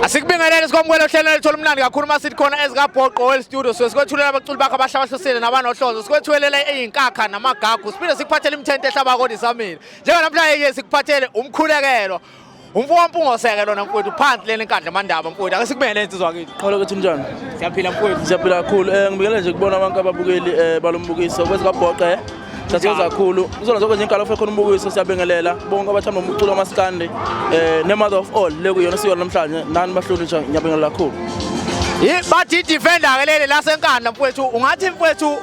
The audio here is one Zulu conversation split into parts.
Asikubingelele, sikwamukele ohlelo lethu olumnandi kakhulu uma sithi khona ezikaBhoqo Well Studio. So sikwethulela abaculi bakho abahlabahlusile nabanohlonzo, sikwethulela izinkakha namagagu, siphinde sikuphathele imithente ehlaba kodwa isamile. Njenganamhlanje-ke sikuphathele umkhulekelo, umfo waMpungoseke lona mfowethu, phansi lena eNkandla eMandaba mfowethu. Ake sikubingelele, insizwa kithi. Qholo ukuthi njani? Siyaphila mfowethu. Siyaphila kakhulu. Ngibingelele nje kubona bonke ababukeli balombukiso kwezikaBhoqe. Siyathokoza kakhulu. Kuzona zonke nje inkalo khona umbukiso, siyabingelela bonke abathanda umculo kamaskandi ne mother of all le kuyona siyona namhlanje, nani bahluli nje, ngiyabingelela kakhulu. Bathi i-defender-ke leli laseNkandla mfowethu. Ungathi mfowethu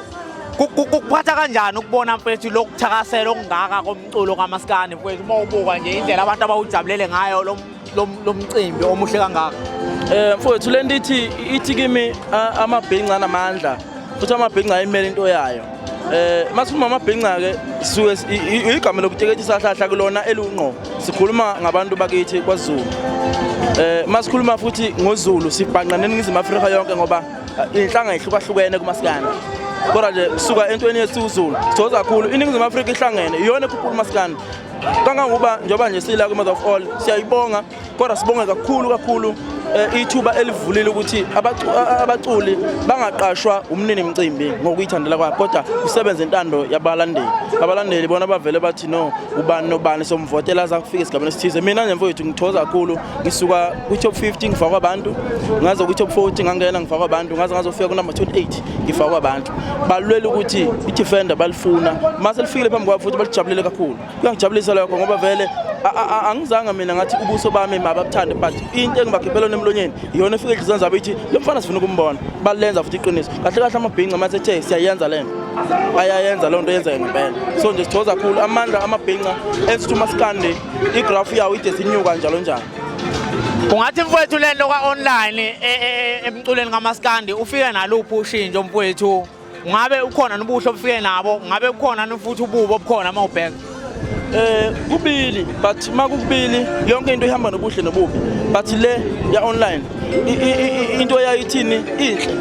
kukuphatha kanjani ukubona mfowethu lokuthakasela okungaka komculo kamaskandi mfowethu, uma ubuka nje indlela abantu abawujabulele ngayo lo mcimbi omuhle kangaka? Mfowethu, lento ithi kimi amabhinca anamandla futhi amabhinca ayimele into yayo. Masikhuluma amabhinca ke suke igama lokuteketisa hlahla kulona elunqo. Sikhuluma ngabantu bakithi kwaZulu. Masikhuluma futhi ngoZulu sibhanqa neNingizimu Afrika yonke ngoba inhlanga ihlukahlukene kumaskandi. Kodwa nje suka entweni yethu uZulu. Sithokoza kakhulu, iNingizimu Afrika ihlangene iyona ekhuphula umaskandi. Kangangokuba njengoba nje sila kwi-Mother of All siyayibonga, kodwa sibonge kakhulu kakhulu ithuba elivulile ukuthi abaculi bangaqashwa umnini mcimbi ngokuyithandela kwakhe, kodwa kusebenze intando yabalandeli. Abalandeli bona bavele bathi no, ubani nobani somvotela aza kufika esigabeni esithize. Mina nje mfowethu ngithokoza kakhulu, ngisuka kwi-top 50 ngifakwa abantu, ngaze kwi-top 40 ngangena ngifakwa abantu, ngaze ngazofika ku-number 28 ngifakwa abantu. Balwela ukuthi i-defender balifuna, mase lifikile phambi kwabo futhi balijabulele kakhulu. Kuyangijabulisa lokho ngoba vele angizange mina ngathi ubuso bami mababuthande, but into engibakhiphela yona emlonyeni iyona efike enhliziyweni zabo, ithi lo mfana sifuna ukumbona. Balenza futhi iqiniso kahle kahle amabhinca mase ethe siyayenza lento, ayayenza leyo nto, yenzeke ngempela. So nje sithokoza kakhulu amandla amabhinca enza ukuthi umaskandi igrafu yawo ide sinyuka njalo njalo. Ungathi mfowethu le nto ka-online emculweni kamaskandi ufike naluphi ushintsho mfowethu? Ngabe ukhona nobuhle obufike nabo? Ngabe kukhona futhi ububi obukhona uma ubheka? Kubili, but makukubili yonke into ihamba nobuhle nobubi, but le ya online into eyayithini inhle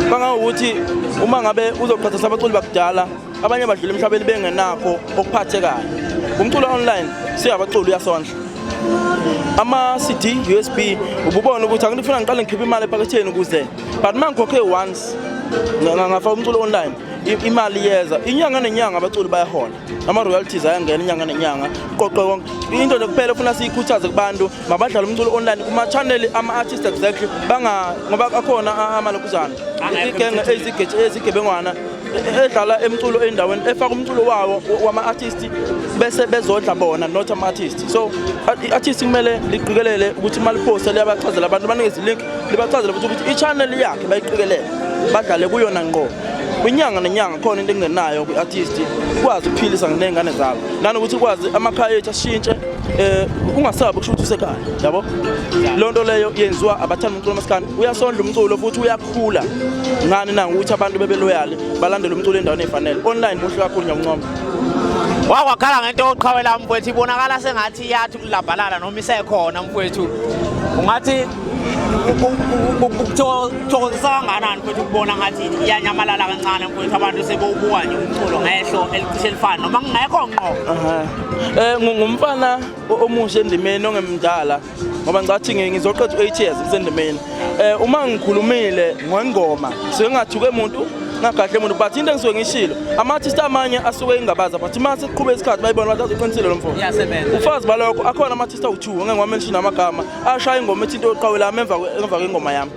kangangokuthi uma ngabe uzoqhathanisa abaculi bakudala, abanye badlula emhlabeni bengenakho okuphathekayo. Umculo online siyabaculi uyasondla. Ama-CD, USB, ububona ukuthi angifuna ngiqale ngikhiphe imali ephaketheni ukuze, but uma ngikhokhe once ngafaka umculo online, imali iyeza inyanga nenyanga, abaculi bayahola, ama-royalties ayangena inyanga nenyanga, qoqe konke. Into nje kuphela efuna siyikhuthaze kubantu, mabadlale umculo online kuma-channel ama-artist exactly, banga ngoba akhona amalokuzana Angekho. Igenge ezigebengwana edlala emculo endaweni, efaka umculo wawo wama-artist bese bezodla bona, not ama-artist. So i-artist kumele liqikelele ukuthi uma liphosta liyabachazela abantu, banikeze i-link, libachazele futhi ukuthi i-channel yakhe bayiqikelele, badlale kuyona ngqo kwinyanga nenyanga, khona into engenayo kwi-artist ikwazi ukuphilisa ney'ngane zabo, nanokuthi ikwazi amakhaya ethu ashintshe, ungasabi kusho ukuthi usekhaya yabo. Loo nto leyo yenziwa abathanda umculo masikandi. Uyasondla umculo futhi uyakhula ngani na ukuthi abantu bebe loyal, balandele umculo endaweni efanele. Online muhle kakhulu, ngiyakuncoma. Wakwakhala ngento yoqhawe lami mfowethu, ibonakala sengathi iyathi ukulabhalala noma isekhona mfowethu. Ungathi kuthokozisa kangakanani mfowethu ukubona ngathi iyanyamalala kancane mfowethu, abantu sebewubuka nje umculo ngehlo elicishe elifana noma kungekho ngqo? Aha. Ngumfana omusha endimeni ongemdala ngoba ngicathi ngizoqeda u-8 years ngisendimeni. Uma ngikhulumile ngengoma suke ngingathuke muntu, ngagadle muntu, but into engisuke ngishilo, ama-artist amanye asuke engabaza, but uma sekuqhube isikhathi bayibona bathi azoqinisile lo mfo. Iyasebenza. Ufazi balokho, akhona ama-artist awu-2 ngeke ngiwamention amagama, ashaya ingoma ethi into yoqhawe lami emva kwengoma yami,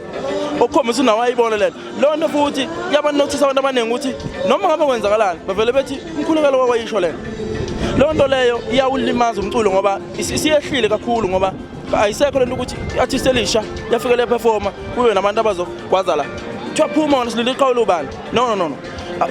okukhombisa unawo ayibona lento. Leyo nto futhi iyabanothisa abantu abaningi ukuthi noma ngabe kwenzakalani bavele bethi umkhulekelo wakwayisho lento. Leyo nto leyo iyawulimaza umculo ngoba isiyehlile kakhulu, ngoba ayisekho lento ukuthi i-artist elisha yafike leperforma kube nabantu abazogwaza la, kuthiwa phuma wona, silinde iqhawe lubani. No, no, no, no.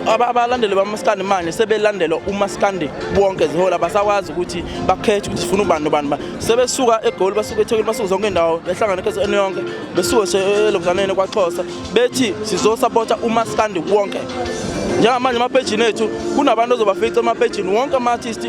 Abalandeli bamaskandi manje sebelandela umaskandi bonke zihola, basakwazi ukuthi bakhethe ukuthi sifuna ubani nobani ba sebesuka eGoli, basuka eThekwini, basuka zonke indawo, behlangana eKZN yonke, besuke elokuzaneni kwaXhosa, bethi sizosapotha umaskandi wonke. Njengamanje emapejini ethu kunabantu ozobafica emapejini wonke ama-artist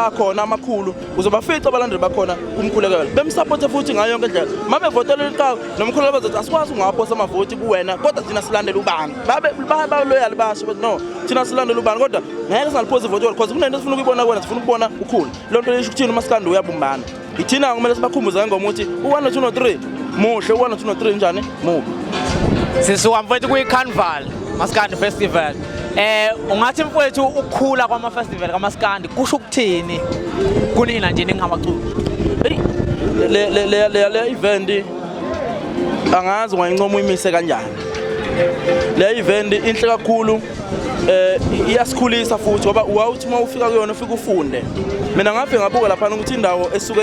akhona amakhulu, uzobafica abalandeli bakhona kumkhulekelo bemsapothe futhi ngayo yonke indlela uma bevotela iqhawe nomkhulekelo, bazothi asikwazi ungawaphosa amavoti kuwena, kodwa thina silandela ubani. Babe baloyal, basho bathi no, thina silandela ubani, kodwa ngeke singaliphosi ivoti because kunento esifuna ukuyibona kuwena, sifuna ukubona ukhulu. Loo nto isho ukuthini? Umasikandi uyabumbana. Ithina kumele sibakhumbuze ngengoma ukuthi u-1 no 2 no 3. Muhle u-1 no 2 no 3 njani? Mubi. Sisuka mfowethu kwi-Carnival Maskandi Festival. Ungathi mfowethu ukukhula kwama festival kaMaskandi kusho ukuthini kunina nje ningabaculi? Eyi, le le le le le event angazi ungayincoma uyimise kanjani. Le event inhle kakhulu, iyasikhulisa futhi ngoba wawuthi uma ufika kuyona ufike ufunde. Mina ngafike ngabuka lapha ukuthi indawo esuke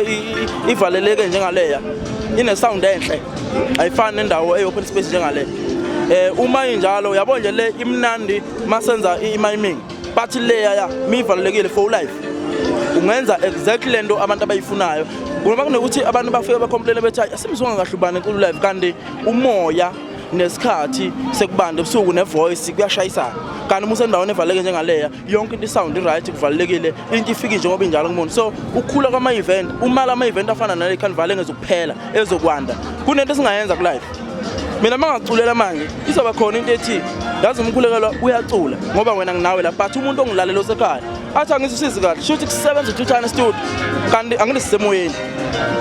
ivaleleke njengaleya ine sound enhle, ayifani nendawo e-open space njengale. Uma injalo yabo nje le imnandi masenza i-miming, but leya ya mivalelekile for life ungenza exactly lento abantu abayifunayo. Ngoba kunokuthi abantu bafike bacomplain bethi hayi asimzwanga kahle ubani enkulu live, kanti umoya nesikhathi sekubanda ebusuku nevoice kuyashayisana. Kanti uma usendaweni evaleke njengaleya yonke into isound i-right, kuvalelekile, into ifike njengoba injalo kumuntu. So ukukhula kwama-event, uma la ma-event afana nale carnival engezukuphela ezokwanda, kunento esingayenza ku-live. Mina uma ngaculela manje izoba khona into ethi yazi umkhulekelwa uyacula ngoba wena nginawe la, but umuntu ongilalela osekhaya athi angizisizi kahle, shuthi kusebenza uthuthane studio kanti angithi sisemoyeni.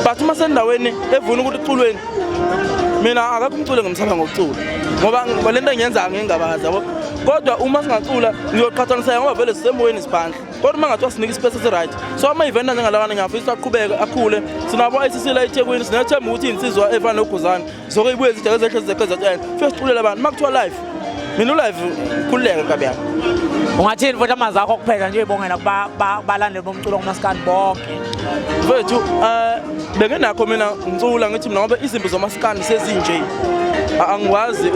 But uma sendaweni evuna ukuthi uculweni, mina akekho umculo engimsaba ngokucula ngoba le nto engiyenzayo ngingabazi yabo. Kodwa uma singacula ngiyoqhathaniseka ngoba vele sisemoyeni siphandle. Kodwa uma ngathiwa sinika ispace esi-right, so ama-event anjengalawana ngiyafisa aqhubeke akhule. Sinabo ICC la eThekwini, sinethemba ukuthi iy'nsizwa efana noGuzane zoke ibuye zijake zehle zeze-KZN fike siculele abantu. Uma kuthiwa live, mina ulive khululeka nkabi yami. Ungathini futhi amazwi akho kuphela nje uyibongela kubalandeli bomculo kumaskandi bonke? Mfethu, benginakho mina ngicula ngithi mina ngoba izimpi zomaskandi sezinje angikwazi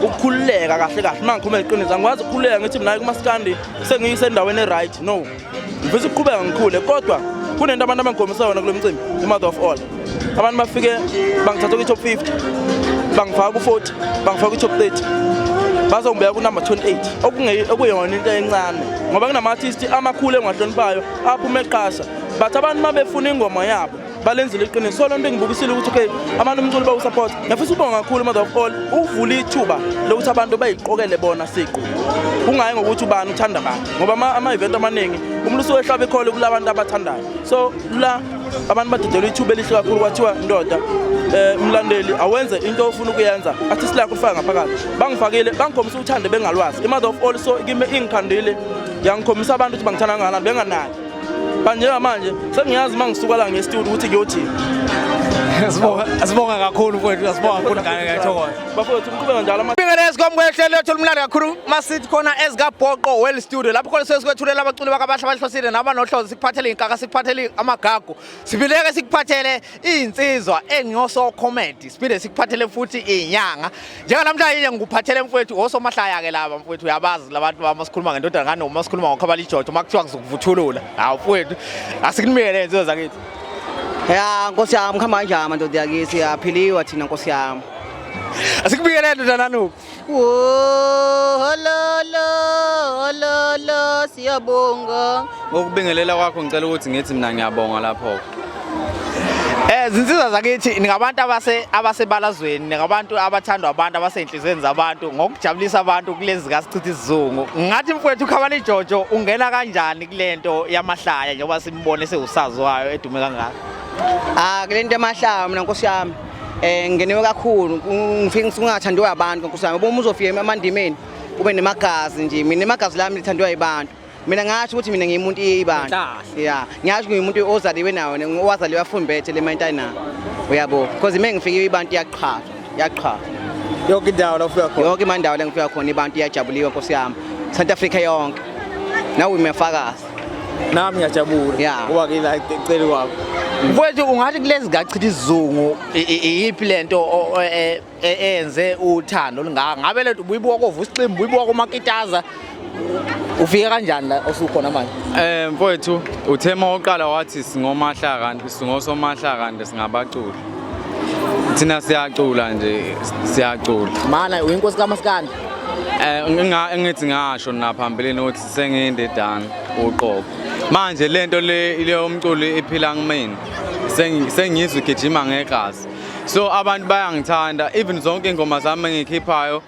ukukhululeka kahle kahle. Uma ngikhuluma iqiniso angikwazi ukukhululeka ngithi mina kumaskandi sengiyisendaweni e-right, no. Ngifisa ukuqhubeka ngikhule, kodwa kunento abantu abangikhombisa yona kulo mcimbi, i-mother of all. Abantu bafike bangithatha kwi-top 50, bangifaka ku-40, bangifaka kwi-top 30, bazongibeka ku-number 28, okuyona into encane ngoba kunama-artist amakhulu engiwahloniphayo aphuma eqasha, but abantu uma befuna ingoma yabo balenzile iqiniso. So loo nto engibukisile ukuthi okay, abantu umculo bawusupport. Ngiyafisa ukubonga kakhulu mother of all, uvule ithuba lokuthi abantu bayiqokele bona siqu, kungayi ngokuthi ubani uthanda bani, ngoba ama-event amaningi umuntu usuke ehlaba ikhole kulabantu abathandayo. So la abantu badedelwe ithuba elihle kakhulu, kwathiwa ndoda mlandeli awenze into ofuna ukuyenza, artist lakho ufaka ngaphakathi. Bangifakile, bangikhombisa uthando bengalwazi i-mother of all. So kimi ingikhandile, yangikhombisa abantu ukuthi bangithanda kangakanani benganaki. Njengamanje sengiyazi uma ngisuka la ngestudio ukuthi ngiyothini. Sibonga kakhulu mfowethu, sibonga kakhulu ngane, ngiyathokoza. Bafowethu, niqhubeka njalo. Bingelele sikomkwehlelo lethu olumnandi kakhulu masithi khona ezikaBhoqo Well Studio lapho khona sesikwethulela abaculi bakabahle abahlosile nabanohlozo, sikuphathele inkaka, sikuphathele amagagu, siphileke sikuphathele iy'nsizwa engiyoso comedy, siphinde sikuphathele futhi iy'nyanga. Njenganamhlanje ngikuphathele mfowethu osomahlaya-ke laba mfowethu, uyabazi labantu bama sikhuluma ngendodana kanoma, sikhuluma ngokhabala ijojo, uma kuthiwa ngizokuvuthulula. Hawu mfowethu, asikunimele iy'nsizwa zakithi. Ya nkosi yami, kuhamba kanjani madoda yakithi? Yaphiliwa thina nkosi yami. Asikubikele ndodana Nuku. Wo lolo lolo siyabonga. Ngokubingelela kwakho ngicela ukuthi ngithi mina ngiyabonga lapho. Zinsizwa zakithi, ningabantu abasebalazweni, ningabantu abathandwa abantu abaseyinhlizweni zabantu ngokujabulisa abantu kulezi kasichitha isizungu. Ngathi mfowethu uKhabani Jojo ungena kanjani kulento yamahlaya njengoba simbone sewusaziwayo edume kangaka? Ah, kule nto yamahlaya mina nkosi yami ngeniwe kakhulu, ngifike ngingathandiwa abantu nkosi yami. Uma uzofika emandimeni ube nemagazi nje, mina emagazi lami lithandiwa yibantu. Mina ngasho ukuthi mina ngiyimuntu ibantu. Ya, ngisho ngiyimuntu ozaliwe nawo, owazaliwe afumbethe le mayintana nayo. Uyabo, because mina ngifike ibantu iyaqhaza, iyaqhaza. Yonke indawo la ufika khona. Yonke indawo la ngifika khona ibantu iyajabuliwa nkosi yami. South Africa yonke. Nawe uyafakaza. Nami ngiyajabula ngoba ngila eceli kwakho. Mfowethu ungathi kulezi kachitha isizungu iyiphi lento eyenze uthando olungaka? Ngabe lento ubuyibuka kovusa isiximbi, ubuyibuka komakitaza, ufike kanjani la osukhona manje? Mfowethu, uthe uma uqala wathi singomahla kanti singosomahla kanti singabaculi. Thina siyacula nje, siyacula. Mana uyinkosi kaMaskandi. Ngithi ngasho naphambilini ukuthi sengiyindidana uqobo. Manje lento le yomculo iphila kumina. Sengizwe igijima ngegazi. So abantu bayangithanda, even zonke ingoma zami engikhiphayo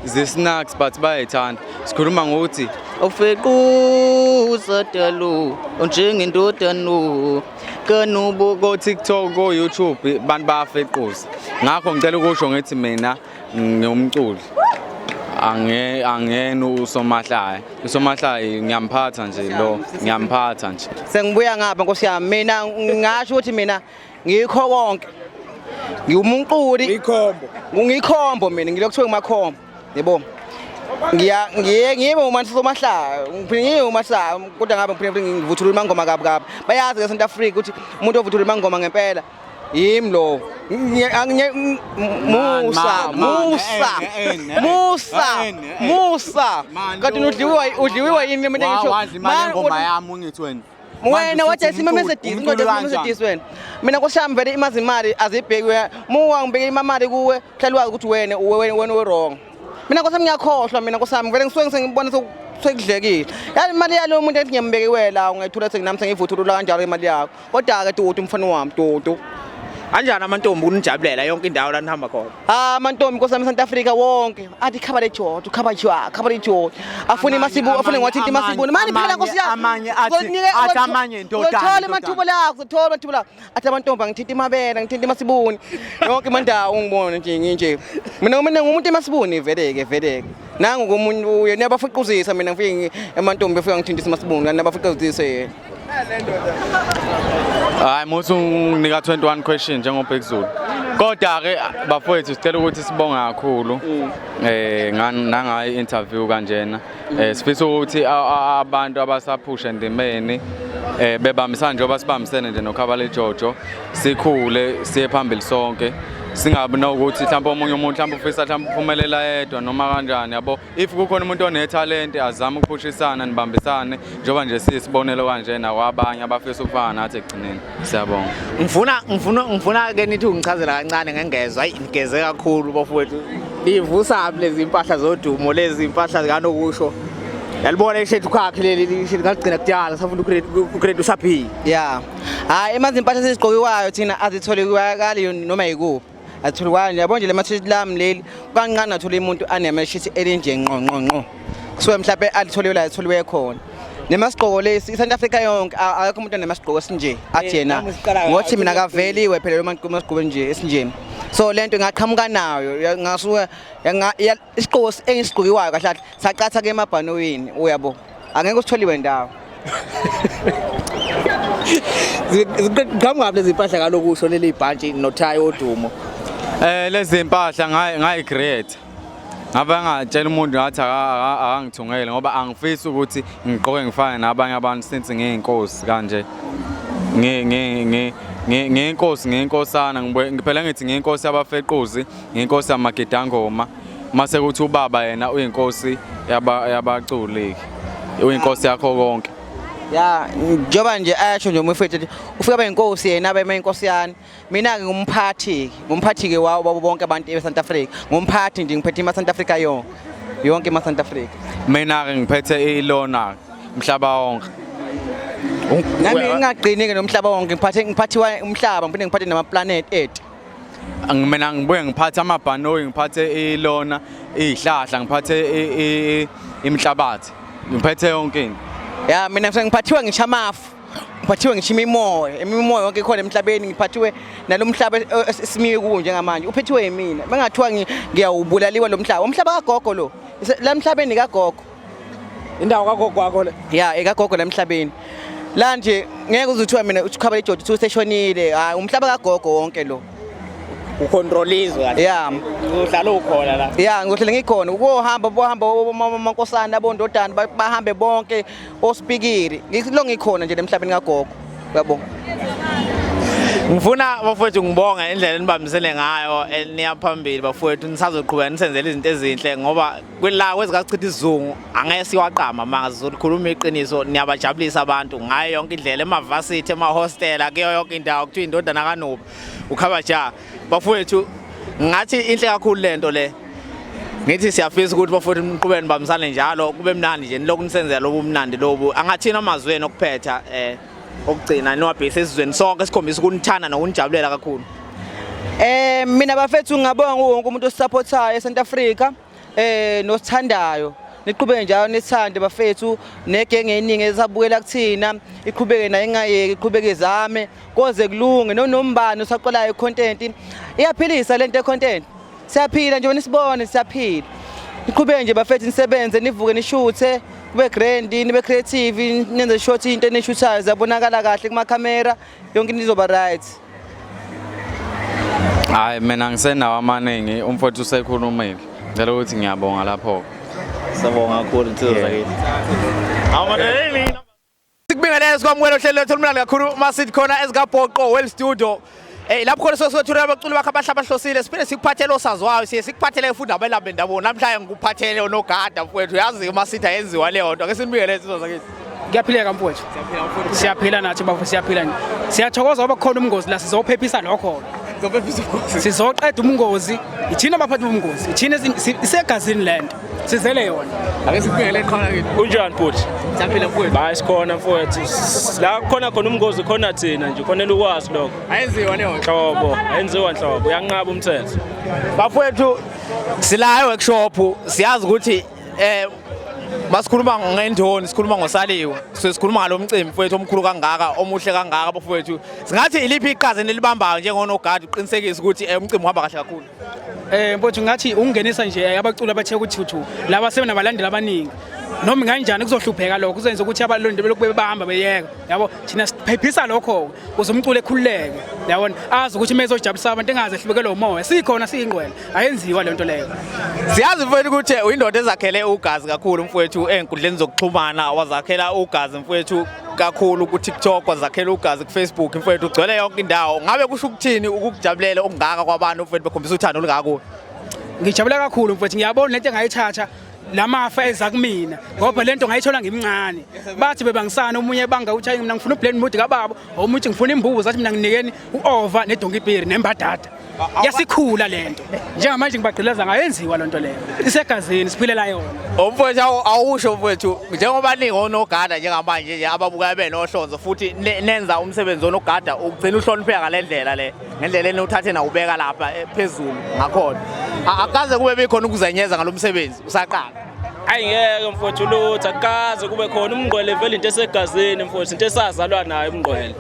zi-snacks but bayayithanda. Sikhuluma ngokuthi Ufequza dalo njengendodano kanubo. Ko-TikTok, ko-YouTube abantu bayafequza. Ngakho ngicela ukusho ngithi mina ngiwumculi. Angena usomahlaya. Usomahlaya ngiyamphatha nje lo, ngiyamphatha nje. Sengibuya ngapha, nkosi yami. Mina ngasho ukuthi mina ngikho konke, ngiwumculi. Ikhombo. Ngiyikhombo mina, ngilokhu kuthiwa ngimakhombo, yebo. Ngiya ngiye ngibe umansomahlaya, ngiphinde ngibe umahlaya, kodwa ngabe ngiphinde futhi ngivuthulula imangoma kabi kabi. Bayazi ke South Africa ukuthi umuntu ovuthulula imangoma ngempela yimi lo. Musa, Musa, Musa, Musa, kanti udliwa yini mina? Ngisho Wadla imali yengoma yami ungithi wena. Wena wathi sima Mercedes, indoda sima Mercedes wena. Mina nkosi yami vele imazi imali azibheki wena. Muwa ngibeke imali kuwe, hlala wazi ukuthi wena wena wena we wrong. Mina nkosi yami ngiyakhohlwa, mina nkosi yami vele ngisuke sengibona sekudlekile. Yani imali yalo muntu ethi ngiyambeke la ungayithola senginami sengivuthulula kanjalo imali yakho. Kodwa ke Dudu, mfana wami, Dudu. Kanjani amantombi ukunijabulela yonke indawo la nihamba khona? Ah, amantombi nkosi yami, South Africa wonke athi khaba lejodo, khaba jwa, khaba lejodo, afuna imasibu, afuna ngiwathinta imasibuni mani phela, nkosi yami. Amanye athi amanye indodana, Uzothola indodana. amathuba lakho, uzothola amathuba lakho. Athi amantombi angithinta imabele, ngithinta imasibuni yonke imandawo, ungibone nje nginje. Mina ngumuntu emasibuni vele-ke, vele-ke nangu komunye uye niyabafuquzisa. Mina ngifike amantombi efika ngithintisa imasibuni kanti nabafuquzise yena. Hayi, musu unginika 21 question njengoBhekuzulu. Kodwa ke bafowethu, sicela ukuthi sibonge kakhulu nangayi interview kanjena. Sifisa ukuthi abantu abasaphusha endimeni bebambisana njengoba sibambisene nje noKhabale Jojo, sikhule siye phambili sonke. Singabi nokuthi mhlawumbe omunye umuntu mhlawumbe ufisa mhlawumbe uphumelela yedwa noma kanjani, yabo. If kukhona umuntu onethalente, azame ukuphushisana, nibambisane njengoba nje siyisibonelo kanjena kwabanye abafisa ukufana nathi ekugcineni. Siyabonga. Ngifuna ke nithi ungichazela kancane ngengezwa. Hayi, nigeze kakhulu bafowethu. Nivusa lezi impahla zodumo, lezi impahla zikanokusho. Yalibona ishethi khakhe leli, ishethi ngaligcina kudala safunda ugrade usaphila. Ya, hhayi, emazi impahla esizigqokiwayo thina azitholikwakali noma yikuphi, azitholikwakali. Yabo nje le mathishi lami leli, kancane athola umuntu anemashithi elinje ngqo ngqo ngqo, kusuke mhlawumbe alitholiwe la etholiwe khona. Nemasigqoko lesi, i-South Africa yonke akekho umuntu onemasigqoko esinje athi yena Nami siqala ngothi mina kaveliwe phela lo masigqoko nje esinje. So lento ngaqhamuka nayo ngasuka isigqoko engisigqokiwayo kahle kahle saqatha ke emabhanoyini, uyabo, angeke usitholiwe ndawo. Ziqhamuka lezi impahla kalokusho leli ibhantshi nothayi odumo. Lezi impahla ngayi create. Ngabe ngatshela umuntu ngathi akangithungele ngoba angifisi ukuthi ngigqoke ngifane nabanye abantu since ngiyinkosi kanje. Ngi ngi ngi ngiyinkosi, ngiyinkosana, ngibuye phela ngithi ngiyinkosi yabafequzi, ngiyinkosi yamagidangoma. Mase kuthi ubaba yena uyinkosi yabaculi. Uyinkosi yakho konke. Ya, njengoba nje ayasho nje umfethu ethi ufika bayinkosi yena, abe inkosi yani. Mina-ke ngumphathi, ngumphathi-ke wabo bonke abantu e-South Africa, ngumphathi nje, ngiphethe ima-South Africa yonke yonke ima-South Africa. Mina ke ngiphethe ilona mhlaba wonke. Nami ngingagqini-ke nomhlaba wonke, ngiphathe, ngiphathiwa umhlaba, ngiphinde ngiphathe nama-planet ethu. Mina ngibuye ngiphathe amabhanoyi, ngiphathe ilona izihlahla, ngiphathe imihlabathi, ngiphethe yonke into. Ya, mina ngiphathiwe ngisho amafu, ngiphathiwe ngisho imimoya, imimoya yonke ikhona emhlabeni, ngiphathiwe nalo mhlaba esimiwe kuwo njengamanje uphethiwe yimina. Bengathiwa ngiyawubulaliwa lo mhlaba, umhlaba kagogo lo. La mhlabeni kagogo. Indawo kagogo wakho le. Ya, ekagogo la emhlabeni la nje, ngeke uze uthiwa mina ukhaba ijodo uthi useshonile. Hayi, umhlaba kagogo wonke lo. Ucontrol izwe kahle. Ya. Uhlala ukhona la. Ya, ngizohlala ngikhona. Kuyohamba bohamba amankosana, abondodana bahambe bonke ospikiri, ngilo ngikhona nje emhlabeni kagogo, uyabo. Ngifuna bafowethu ngibonge indlela enibambisene ngayo eniya phambili bafowethu, nisazoqhubeka nisenzele izinto ezinhle ngoba kwela kwezikachitha isizungu angeke siwaqamba manga, sizokhuluma iqiniso. Niyabajabulisa abantu ngayo yonke indlela, emavasithi, emahostela, kuyo yonke indawo kuthiwa indodana kaNubi ukhabaja. Bafowethu, ngathi inhle kakhulu lento le. Ngithi siyafisa ukuthi bafowethu niqhubeke nibambisane njalo, kube mnandi nje, nilokhu nisenzela lobu mnandi lobu. Angathini amazwi enu okuphetha okugcina niwabhekise esizweni sonke, sikhombisa ukunithanda nokunijabulela kakhulu? Mina bafethu ngingabonga wonke umuntu osupportayo eSouth Africa. Nosithandayo, niqhubeke njalo nithande bafethu, negenge eningi esabukela kuthina iqhubeke nayo, ingayeki, iqhubeke izame koze kulunge. Nonombani usaqalayo i-content, iyaphilisa lento ye-content, siyaphila nje, nisibone siyaphila. Niqhubeke nje bafethu, nisebenze, nivuke, nishuthe kube grand, nibe creative, nenze short into enishuthayo ziyabonakala kahle kumakhamera, yonke into izoba right. Hayi, mina ngisenawo amaningi, umfowethu usekhulumile. Ngicela ukuthi ngiyabonga lapho. Siyabonga kakhulu, insizwa zakithi. Sikubingelele, sikwamukela ohlelo lethu olumnandi kakhulu masithi khona ezikaBhoqo Well Studio. Lapho khona seswethula abaculi bakhe abahle abahlosile, siphinde sikuphathele osaziwayo, siye sikuphathele futhi abelaphi bendabuko. Namhlanje ngikuphathele onogada mfowethu, yazi masithi ayenziwa leyo nto. Ake sinibingelele, insizwa zakithi. Kuyaphileka mfowethu. Siyaphila nathi bafo, siyaphila nje. Siyathokoza ngoba kukhona umngozi la, sizophephisa lokho. Sizoqeda umngozi, ithina abaphathi bomngozi, ithina isegazini lento. Sizele yona. Ake sikubingelele khona kithi. Kunjani bhuti? Siyaphila mfowethu. Hayi, sikhona mfowethu. La khona khona umngozi khona thina nje, khonela ukwazi lokho. Ayenziwa leyo nto. Nhlobo, ayenziwa nhlobo, uyanqaba umthetho. Bafowethu, sila e-workshop, siyazi ukuthi masikhuluma ngendoni sikhuluma ngosaliwe, so sikhuluma ngalo mcimbi mfowethu omkhulu kangaka, omuhle kangaka bafowethu. Singathi iliphi iqhaza enilibambayo njengonogada uqinisekisa ukuthi umcimbi uhamba kahle kakhulu? Mfowethu, ngathi ungenisa nje abaculi abathe kuthuthu laba sebenabalandeli abaningi. Noma kanjani kuzohlupheka lokho, kuzenza ukuthi abalonde belokhu bebamba beyeka. Yabo, thina siphephisa lokho ukuze umculo ekhululeke. Yabona, azi ukuthi uma ezojabulisa abantu engaze ehlubekelwe umoya. Sikhona siyingqwele, ayenziwa le nto leyo. Siyazi mfowethu ukuthi uyindoda ezakhele ugazi kakhulu mfowethu ey'nkundleni zokuxhumana, wazakhela ugazi mfowethu kakhulu ku-TikTok, wazakhela ugazi ku-Facebook mfowethu, ugcwele yonke indawo. Ngabe kusho ukuthini ukukujabulela okungaka kwabantu mfowethu bekhombisa uthando olungaka kuwe? Ngijabula kakhulu mfowethu, ngiyabona lento engayithatha lamafa eza kumina, ngoba lento ngayithola ngimncane. Bathi bebangisana, omunye banga uthi hayi mina ngifuna ublend mood kababa, omunye uthi ngifuna imbuzi, athi mina nginikeni uova nedonki piri nembadada. Yasikhula lento. Njengamanje ngibagqilaza ngayenziwa lonto leyo. Isegazini, siphilela yona. Umfowethu, awusho mfowethu, njengoba ningonogada njengamanje nje ababuka benohlonzo futhi nenza umsebenzi wonogada ugcina uhlonipheka ngale ndlela le, ngendlela eniwuthathe nawubeka lapha phezulu ngakhona. Akaze kube bikhona ukuzenyeza ngalo msebenzi usaqala? Ayi ngeke mfowethu, lutho akukaze kube khona. Umngqwele vele into esegazini mfowethu, into esazalwa nayo umngqwele.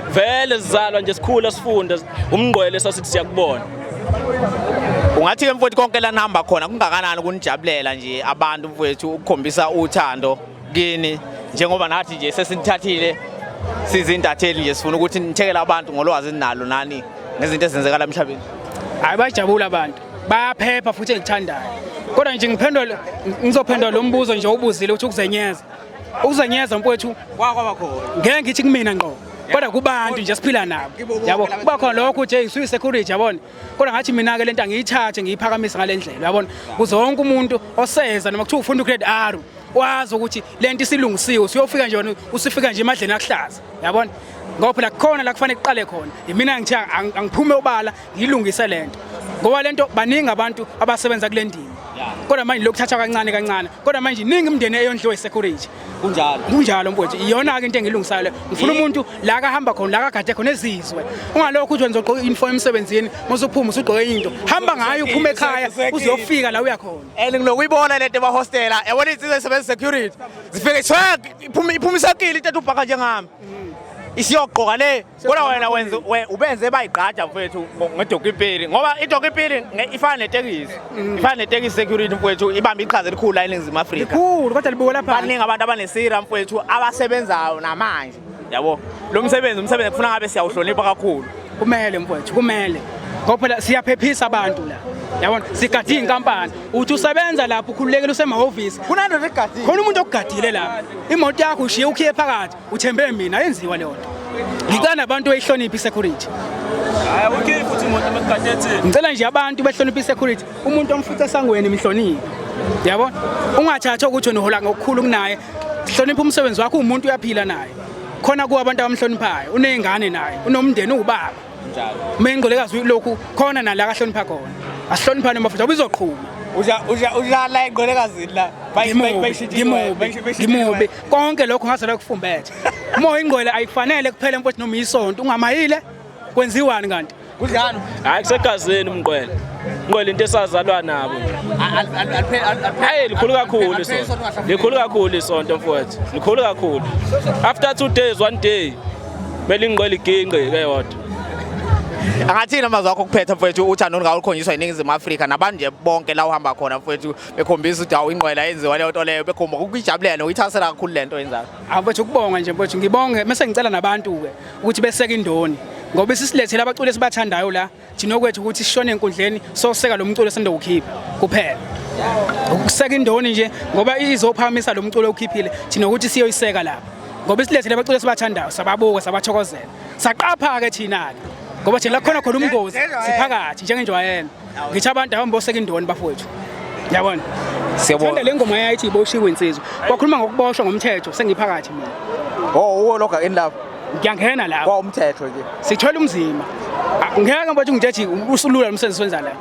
Vele sizalwa nje, sikhula sifunda umngqwele, sasithi siyakubona. Ungathi-ke mfowethu konke la nihamba khona kungakanani ukunijabulela nje abantu mfowethu, ukukhombisa uthando kini, njengoba nathi nje sesinithathile sizintatheli nje, sifuna ukuthi nithekele abantu ngolwazi eninalo nani ngezinto ezenzekala emhlabeni? Hayi, bayajabula abantu, bayaphepha futhi engithandayo. Kodwa nje ngiphendula, ngizophendula lo mbuzo nje obuzile ukuthi ukuzenyeza, ukuzenyeza mfowethu ngeke ngithi kumina ngqo, kodwa kubantu nje esiphila nabo, yabo, kuba khona lokho ukuthi hey, usuyi-security, yabona. Kodwa ngathi mina-ke lento angiyithathe ngiyiphakamise ngale ndlela, yabona, kuze wonke umuntu oseza noma kuthiwa ufunda u-grade R wazi ukuthi lento isilungisiwe, usuyofika nje wena usufika nje emadleni akuhlaza, yabona, ngoba phela kukhona la kufanele kuqale khona. Yimina ngithi angiphume obala ngiyilungise lento, ngoba lento baningi abantu abasebenza kule ndima, kodwa manje lokuthatha kancane kancane, kodwa manje iningi imindeni eyondliwe i-security. Kunjalo. Kunjalo mfowethu, iyona-ke into engilungisayo leyo. Ngifuna umuntu la kahamba khona, la kagade khona ezizwe, ungalokhu uthi wena uzogqoka i-uniform emsebenzini, mase uphuma usugqoke into hamba ngayo, uphume ekhaya uzuyofika la uya khona. And nginokuyibona lento emahostela, yabona, iy'nsizwa ezisebenza security zifike swag, iphuma isakile into ethi ubhaka njengami isiyogqoka le, kodwa wena wenza ubenze bayigqaja mfowethu ngedokipili, ngoba idokipili ifana netekisi, ifana netekisi. Security mfowethu ibambe iqhaza elikhulu la eNingizimu Afrika. Likhulu, kodwa libukela phansi. Baningi abantu abanesira mfowethu abasebenzayo namanje, yabo, lo msebenzi, umsebenzi kufuna ngabe siyawuhlonipha kakhulu. Kumele mfowethu, kumele, ngoba phela siyaphephisa abantu la, yabona, sigade iy'nkampani, uthi usebenza lapho ukhululekile usemahhovisi. Kunandoda egadile. Khona umuntu okugadile lapha, imoto yakho ushiye ukhiye phakathi, uthembe mina, ayenziwa leyo nto. Ngicela nabantu beyihloniphe i-security. Hayi, okay, futhi imoto mekugade thina. Ngicela nje abantu behloniphe i-security, umuntu omfuthi esangweni mhloniphe, yabona, ungathathi ukuthi wena uhola ngokukhulu kunaye. Hlonipha umsebenzi wakho, umuntu uyaphila naye khona kuwo, abantu abamhloniphayo, uney'ngane naye, unomndeni, uwubaba. Uma ingqolekazi lokhu khona nala kahlonipha khona, asihloniphane mafutha ngoba izoqhuma. Udlala engqolekazini la. Ngimubi, ngimubi, ngimubi, konke lokho ngazalwa kufumbethe. Uma uyingqwele ayikufanele kuphele mfowethu, noma isonto ungamayile kwenziwani kanti? Kunjalo. Hayi kusegazini umqwele. Umqwele into esazalwa nabo. Hayi likhulu kakhulu isonto. Likhulu kakhulu isonto mfowethu. Likhulu kakhulu. After 2 days 1 day mele ingqwele iginqe ke yodwa. Angathini amazwi akho okuphetha mfowethu uthando olungawukhonjiswa iNingizimu Afrika nabantu nje bonke la uhamba khona mfowethu bekhombisa ukuthi awu ingqwele ayenziwa leyo nto leyo bekhomba ukuyijabulela nokuyithasela kakhulu le nto oyenzayo. Awu mfowethu ukubonga nje mfowethu ngibonge mase ngicela nabantu-ke ukuthi beseke indoni ngoba isisilethele abaculi esibathandayo la thina okwethu ukuthi sishone enkundleni soseka lo mculo esandowukhipha kuphela. Ukuseka indoni nje ngoba izophakamisa lo mculo owukhiphile thina ukuthi siyoyiseka lapha ngoba isilethele abaculi esibathandayo sababuka sabathokozela saqapha-ke thina-ke ngoba thina la khona khona umngozi siphakathi njengenjwayelo ngithi abantu abamboseka indoni bafowethu yabona. Siyabonga. Thanda le ngoma yayithi iboshiwe insizwa kwakhuluma ngokuboshwa ngomthetho sengiphakathi mina. Oh uwo lokho in love. Ngiyangena lapho. Kwawumthetho nje. Sithola umzima. Ngeke mfowethu ngithethe usulula umsebenzi wenza la.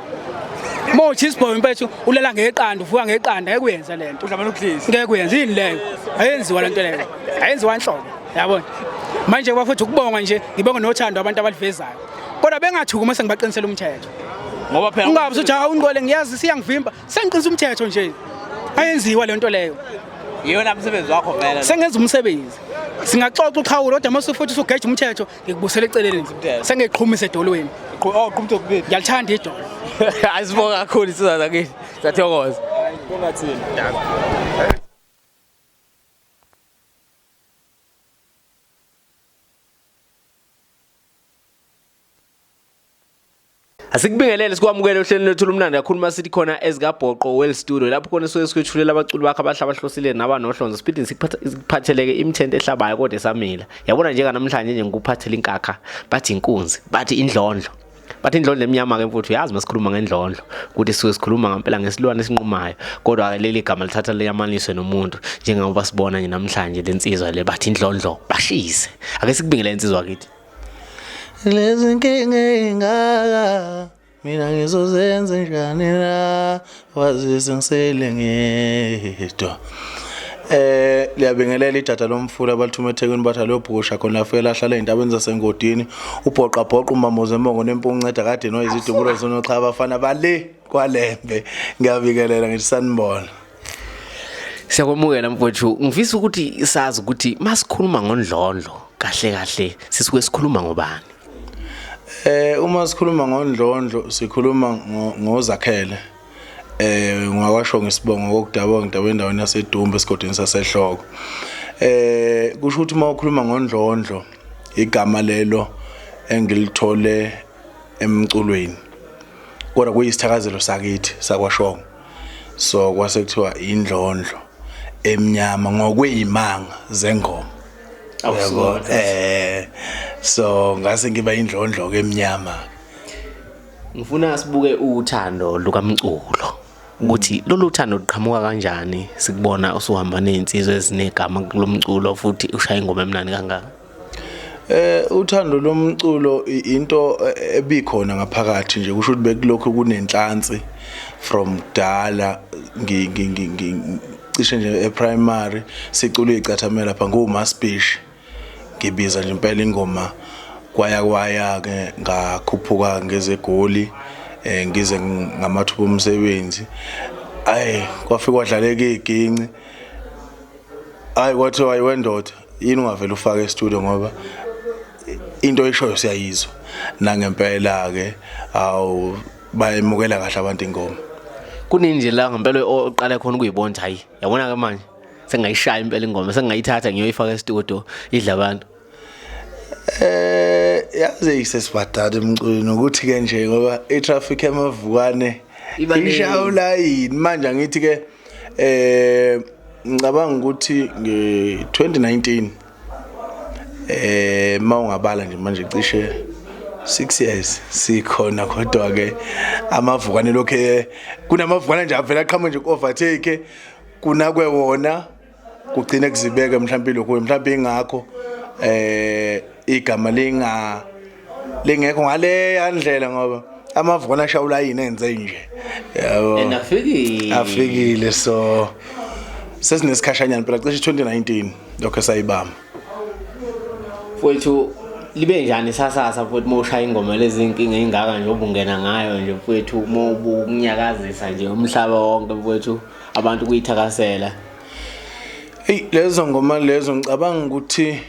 Mo cheese boy mfethu ulala ngeqanda uvuka ngeqanda ngeke uyenze lento. Udla manje Ngeke uyenze yini leyo? Ayenziwa lento leyo. Ayenziwa nhlobo. Yabona. Manje bafethu ukubonga nje ngibonga nothando abantu abalivezayo. Kodwa bengathuki uma sengibaqinisela umthetho. Ngoba phela Ungabe usuthi hawu ungqole ngiyazi siyangivimba. Sengiqinisa umthetho nje. Ayenziwa lento leyo. Iyona umsebenzi wakho vele. Sengenza umsebenzi. Singaxoxa uqhawulo kodwa mase futhi usugeja umthetho ngikubusela eceleni. Sengiqhumisa edolweni. Oh qhumtho kubili. Ngiyalithanda idolo. Asibonga kakhulu insizwa zakithi. Siyathokoza. Kungathini. Asikubingelele sikwamukele ohlelweni lwethu lumnandi kakhulu masithi khona ezikaBhoqo Well Studio lapho khona suke sikwethulela abaculi bakhe abahle abahlosile nabanohlonzo siphinde sikuphatheleke imithente ehlabayo kodwa esamila. Yabona njenganamhlanje nje ngikuphathela inkakha bathi inkunzi bathi indlondlo. Bathi indlondlo emnyama ke mfuthu uyazi masikhuluma ngendlondlo ukuthi suke sikhuluma ngempela ngesilwane esinqumayo kodwa ke leli gama lithatha liyamaniswe nomuntu njengoba sibona nje namhlanje lensizwa le bathi indlondlo bashise. Ake sikubingelele insizwa kithi. Lezi nkinga ey'ngaka mina ngizozenza njani na wazise ngisele ngedwa. Liyabingelela idada lomfula abalithuma eThekwini bathi aliyobhukusha khona lafike lahlala ey'ntabeni zasengodini ubhoqa bhoqa umamuze emongo nempungu nceda kade noyizidubulo zonoxha abafana bale kwaLembe. Ngiyabingelela ngithi sanibona. Siyakwamukela mfowethu ngifisa ukuthi sazi ukuthi masikhuluma ngondlondlo kahle kahle sisuke sikhuluma ngobani. Uma sikhuluma ngondlondlo sikhuluma ngoZakhele. Ngwakwasho ngesibongo kokudabuka ngidabuka endaweni yaseDumbe esigodini saseHloko. Kusho ukuthi uma ukhuluma ngondlondlo igama lelo engilithole emculweni. Kodwa kuyisithakazelo sakithi sakwaShongo. So kwase kuthiwa indlondlo emnyama ngokweyimanga zengoma. Yabo so ngase ngiba indlondlo ke emnyama. Ngifuna sibuke uthando lukamculo ukuthi lolu thando luqhamuka kanjani sikubona usuhamba nezinsizwa ezinegama kulomculo futhi ushaya ingoma emnandi kangaka. Uthando lomculo into ebikhona ngaphakathi nje kusho ukuthi bekulokhu kunenhlansi from kudala cishe nje eprimary sicula icathamela lapha nguMaspeech ngibiza nje impela ingoma kwaya kwaya ke ngakhuphuka ngezegoli ngize ngamathuba omsebenzi ayi kwafika kwadlaleka iginci ayi kwathiwa ayi wendoda yini ungavela ufake e-studio ngoba into oyishoyo siyayizwa nangempela ke awu bayemukela kahle abantu ingoma. Kunini nje la ngempela oqale khona ukuyibona ukuthi hayi yabona ke manje sengayishaya impela ingoma sengayithatha ngiyoyifaka e-studio idla abantu. Yazi isesibadala emculweni ukuthi ke nje ngoba i-traffic emavukane ishawula yini manje angithi ke ngicabanga ukuthi nge-2019 mawungabala nje manje cishe 6 years sikhona kodwa ke amavukane lokho kunamavukane nje avela aqhamuka nje ku-overtake kunakwe wona kugcine kuzibeke mhlawumbe lokho mhlawumbe ingakho igama lingekho ngale ndlela ngoba amavukane ashawula yini enze nje yabo And afikile afikile so sesinesikhashanyana phela cishe 2019 lokho sayibamba. Mfowethu. Libe njani isasasa futhi uma ushaya ingoma lezi inkinga engaka nje obungena ngayo nje mfowethu, uma ubunyakazisa nje umhlaba wonke mfowethu, abantu kuyithakasela? Hey, lezo ngoma lezo ngicabanga ukuthi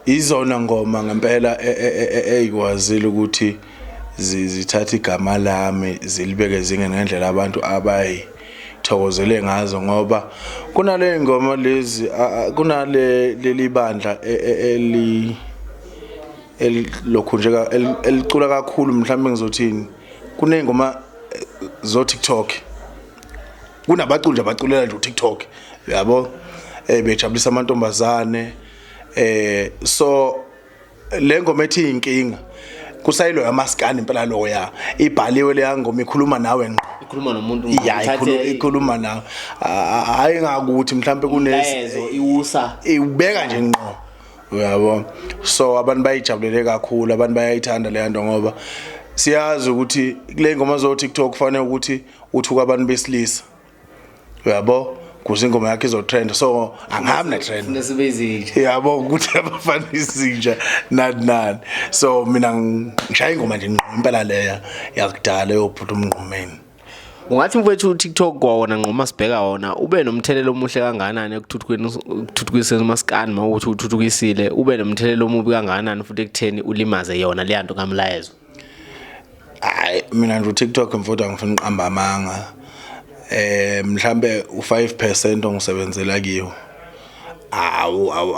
izona ngoma ngempela eyikwazile ukuthi zithathe igama lami zilibeke ezingeni ngendlela abantu abayithokozele ngazo, ngoba kunale ngoma lezi, kunale leli bandla eli elokhu nje elicula kakhulu, mhlawumbe ngizothini, kuney'ngoma zo TikTok, kunabaculi nje abaculela nje uTikTok, yabo, bejabulisa amantombazane. So le ngoma ethi inkinga kusayilo yamaskani impela, loya ibhaliwe leya ngoma, ikhuluma nawe ngqo. Ikhuluma nomuntu. Ya, ikhuluma nawe. Hayi, ngakuthi mhlambe kune umlayezo iwusa. Iubeka nje ngqo, uyabo. So abantu bayijabulele kakhulu, abantu bayayithanda leya nto, ngoba siyazi ukuthi kule ngoma zo TikTok kufanele ukuthi uthuka abantu besilisa, uyabo, kuze ingoma yakhe izotrend. So angihambi ne trend. Funa sibe izinja. Yabo, ukuthi abafana izinja nani nani. So mina ngishaya ingoma nje ngqo impela leya yakudala yobhuti umnqumeni. Ungathi mfowethu uTikTok kwawona ngqoma sibheka wona ube nomthelela omuhle kangakanani ekuthuthukiseni umaskani, mawukuthi uthuthukisile, ube nomthelela omubi kangakanani futhi ekutheni ulimaze yona leya nto kamlayezo? Hayi, mina nje uTikTok mfowethu, angifuni uqamba amanga, mhlambe u5% ongisebenzela kiwo. Awu awu,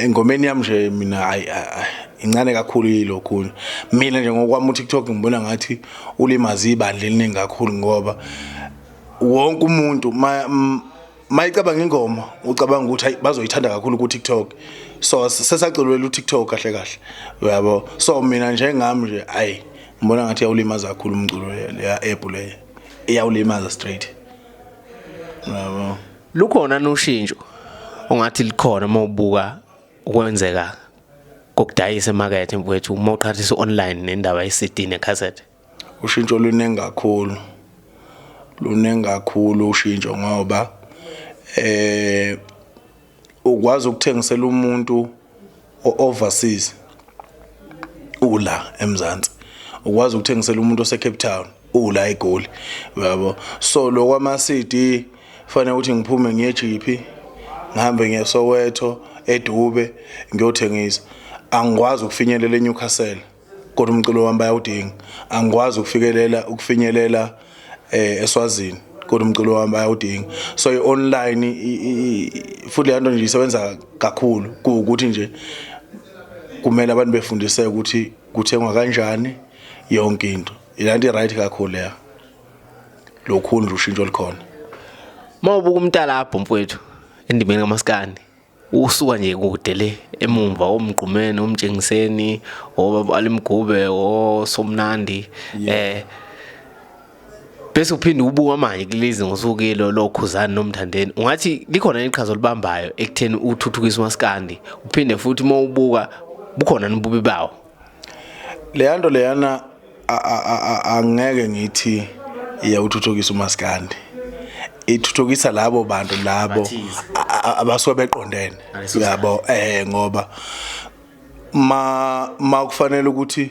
engomeni yami nje mina, hayi, incane kakhulu yilokhu. Mina nje ngokwami uTikTok ngibona ngathi ulimaza ibandla eliningi kakhulu, ngoba wonke umuntu mayicabanga ingoma ucabanga ukuthi hayi, bazoyithanda kakhulu ku TikTok. So sesaculwela uTikTok kahle kahle, uyabo. So mina njengami nje, hayi, ngibona ngathi iyawulimaza kakhulu umculo leya app le, iyawulimaza straight, uyabo. Lukhona noshintsho ongathi likhona uma ubuka ukwenzeka kokudayisa emakethe mfowethu, uma uqhathisa online nendaba ye-CD necassette? Ushintsho luningi kakhulu, luningi kakhulu ushintsho, ngoba ukwazi ukuthengisela umuntu overseas ula eMzansi, ukwazi ukuthengisela umuntu ose Cape Town ula eGoli, uyabo. So lokwama CD fanele ukuthi ngiphume ngiye eJipi, ngihambe ngiye Soweto, eDube, ngiyothengisa. Angikwazi ukufinyelela eNewcastle, kodwa umculo wami bayawudinga. Angikwazi ukufinyelela eSwazini, kodwa umculo wami bayawudinga. So i-online futhi le nto nje isebenza kakhulu, kuwukuthi nje kumele abantu befundiseke ukuthi kuthengwa kanjani yonke into. Ilanto i-right kakhulu leya, lokhu nje ushintsho olukhona. Uma ubuka umntalabho mfowethu endimeni kamaskandi, usuka nje kude le emumva, omgqumeni, omtshengiseni, obaba Alimgube, osomnandi, bese uphinde ubuka manje kulezi ngosukilo lokhuzani nomthandeni, ungathi likhona iqhaza olibambayo ekutheni uthuthukise umaskandi? Uphinde futhi uma ubuka, bukhona nobubi bawo? Leya nto leyana, angeke ngithi iyawuthuthukisa umaskandi, ithuthukisa labo bantu labo Abathize. Abasuke beqondene. Ngaleso. Yabo, ngoba ma kufanele ukuthi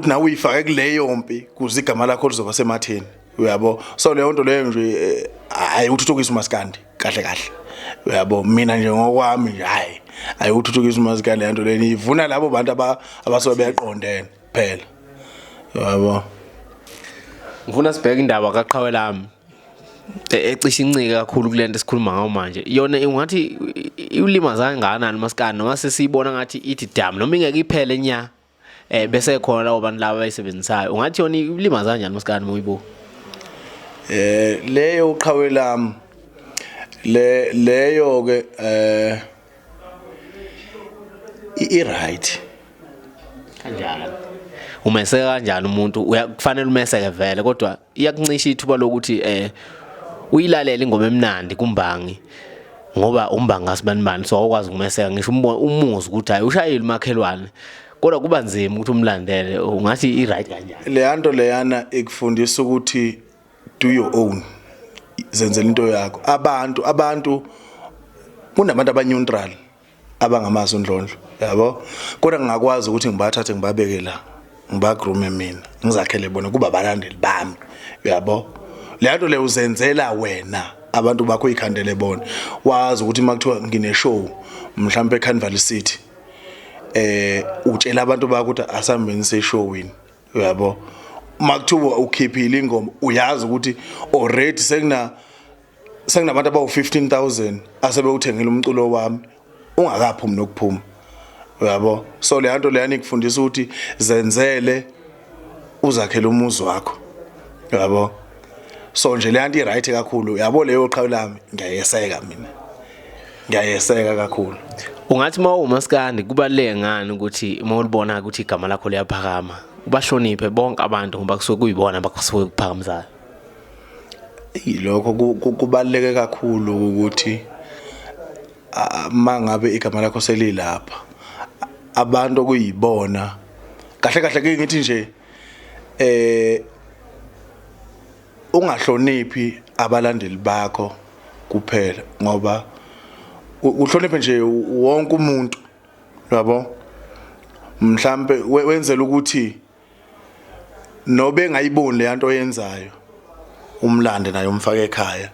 nawe uyifake kuleyo mpi kuze igama lakho lizoba sematheni, uyabo. So leyo nto leyo nje, ayikuthuthukisa umaskandi kahle kahle, uyabo. Mina nje ngokwami nje, hayi, ayikuthuthukisa umaskandi leyo nto leyo, ivuna labo bantu abasuke beqondene phela, uyabo. Ngifuna sibheke indaba kaqhawe lami ecishe incike kakhulu kule nto esikhuluma ngayo manje. Yona ungathi iwulimaza kangakanani umaskandi, noma sesiyibona ngathi ithi dam, noma ingeke iphele nya, bese khona labo bantu laba abayisebenzisayo, ungathi yona iwulimaza kanjani umaskandi uma uyibuka? Leyo uqhawe lami le, leyo ke i right. Kanjani? Umeseka kanjani umuntu? Kufanele umeseke vele, kodwa iyakuncisha ithuba lokuthi uyilalele ingoma emnandi kumbangi, ngoba umbangi asibanibani, so awukwazi ukumeseka ngisho umuzwe ukuthi hayi, ushayile umakhelwane, kodwa kuba nzima ukuthi umlandele. Ungathi i-right kanjani? Leya nto leyana ikufundisa ukuthi do your own, zenzela into yakho. Abantu kunabantu abaneutral. Abangamazi uNdlondlo, yabo, kodwa ngingakwazi ukuthi ngibathathe ngibabeke la, ngibagroome mina, ngizakhele bona kuba abalandeli bami, uyabo. Le nto le uzenzela wena, abantu bakho uyikhandele bona. Wazi ukuthi uma kuthiwa ngine-show mhlawumbe eCarnival City, utshela abantu bakho ukuthi asihambeni seshowini, uyabo. Uma kuthiwa ukhiphile ingoma, uyazi ukuthi already sekunabantu abawu-15,000 asebewuthengile umculo wami ungakaphumi nokuphuma, uyabo. So le nto leyani ikufundisa ukuthi zenzele, uzakhele umuzi wakho, uyabo. So nje le nto i-right kakhulu, uyabo. Leyo qhawe lami, ngiyayeseka mina, ngiyayeseka kakhulu. Ungathi uma uwumaskandi kubaluleke ngani ukuthi uma ulibona ukuthi igama lakho liyaphakama ubahloniphe bonke abantu, ngoba kusuke kuyibona abakusuke kuphakamisayo? Yilokho kubaluleke kakhulu ukuthi mangabe igama lakho selilapha, abantu okuyibona kahle kahle ke, ngithi nje ungahloniphi abalandeli bakho kuphela, ngoba uhloniphe nje wonke umuntu, yabo. Mhlambe wenzela ukuthi nobe engayiboni le nto oyenzayo, umlande naye umfake ekhaya,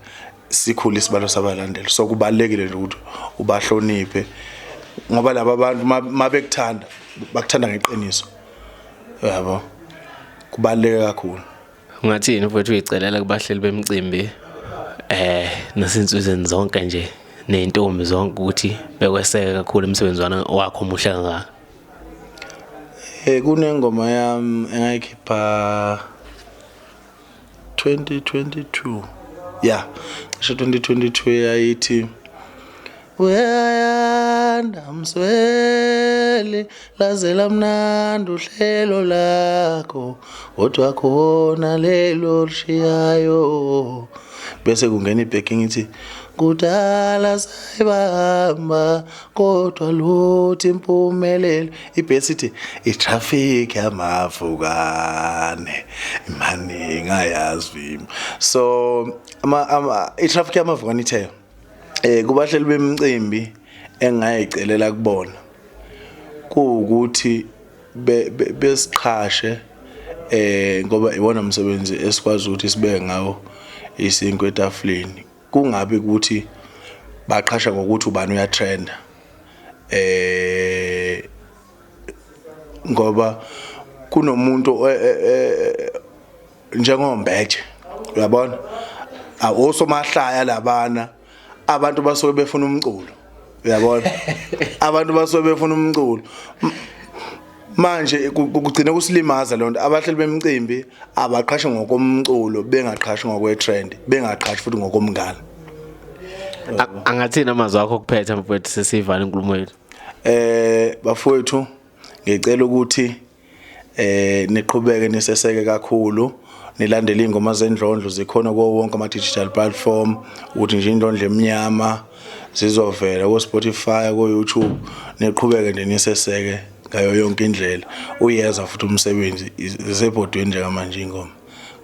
sikhule isibalo sabalandeli. So kubalulekile nje ukuthi ubahloniphe, ngoba laba bantu mabekuthanda bakuthanda ngeqiniso, yabo. Kubaluleke kakhulu. Ungathini mfowethu uyicelela kubahleli bemicimbi nasinsizweni zonke nje ney'ntombi zonke ukuthi bekweseke kakhulu emsebenzini wakho omuhle kangaka? Kunengoma yami engayikhipha 2022, yeah, cishe 2022, yayithi "Uyayanda msweli, laze lamnandi uhlelo lakho, kodwa khona lelo lishiyayo", bese kungena ibacking ithi "Kudala sayibamba kodwa luthi impumelelo", ibhesi ithi "I-traffic yamavukane maningi ayazivimba". So ama i-traffic yamavukane ithe kubahleli bemicimbi, engayicelela kubona kuwukuthi besiqhashe ngoba iwona umsebenzi esikwazi ukuthi sibeke ngawo isinkwa etafuleni, kungabi ukuthi baqhasha ngokuthi ubani uyatrenda, ngoba kunomuntu njengombeje, uyabona, awosomahlaya labana, abantu basuke befuna umculo, uyabona, abantu basuke befuna umculo. Manje kugcina kusilimaza lonto. Abahleli bemicimbi abaqhashe ngokomculo, bengaqhashi ngokwe-trend, bengaqhashi futhi ngokomngane. Angathini amazwi akho okuphetha mfowethu, sesiyivala inkulumo yethu? Bafowethu, ngicela ukuthi niqhubeke niseseke kakhulu, nilandele ingoma zendlondlo, zikhona kuwo wonke ama digital platform, ukuthi nje Indlondlo Emnyama zizovela ku Spotify, ku YouTube. Niqhubeke nje niseseke ngayo yonke indlela. Uyeza futhi umsebenzi, isebhodweni njengamanje ingoma,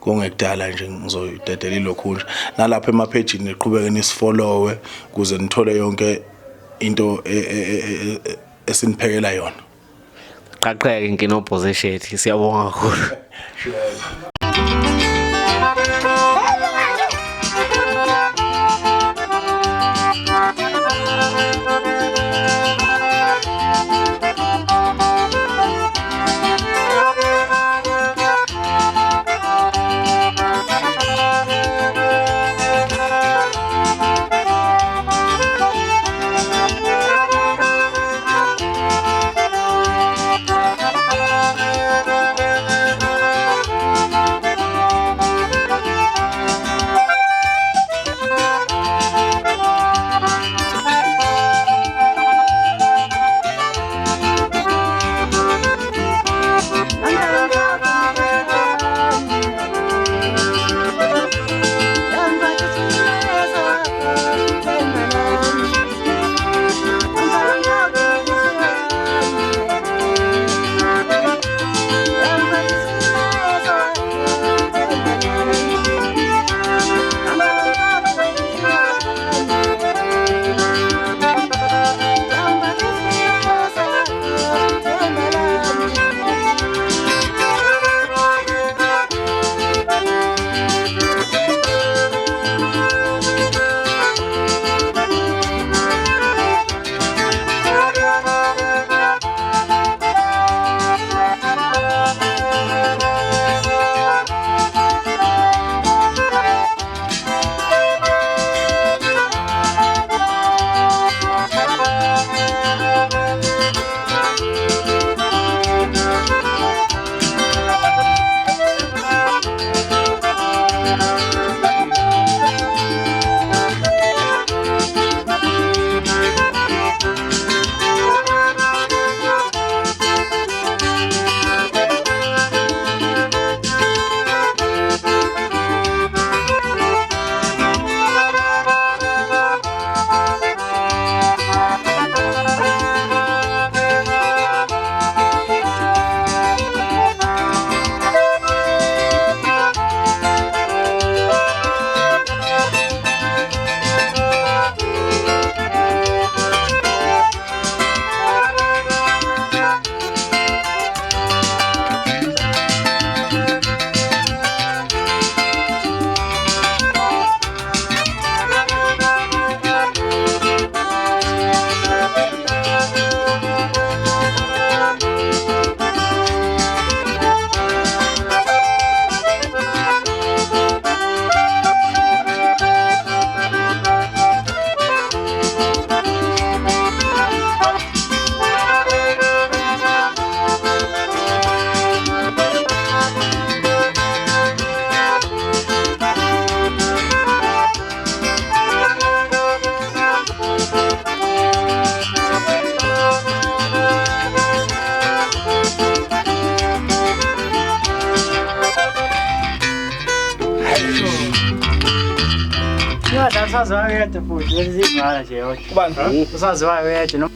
kungekudala nje ngizoyidedela ilokhu nje. Nalapha emaphejini niqhubeke nisifollowe kuze nithole yonke into esiniphekela yona. Qaqeke inkinobho zeshethi, siyabonga kakhulu. Usaziwayo yedwa futhi, bese siyivala nje yodwa. Ubani? Usaziwayo yedwa.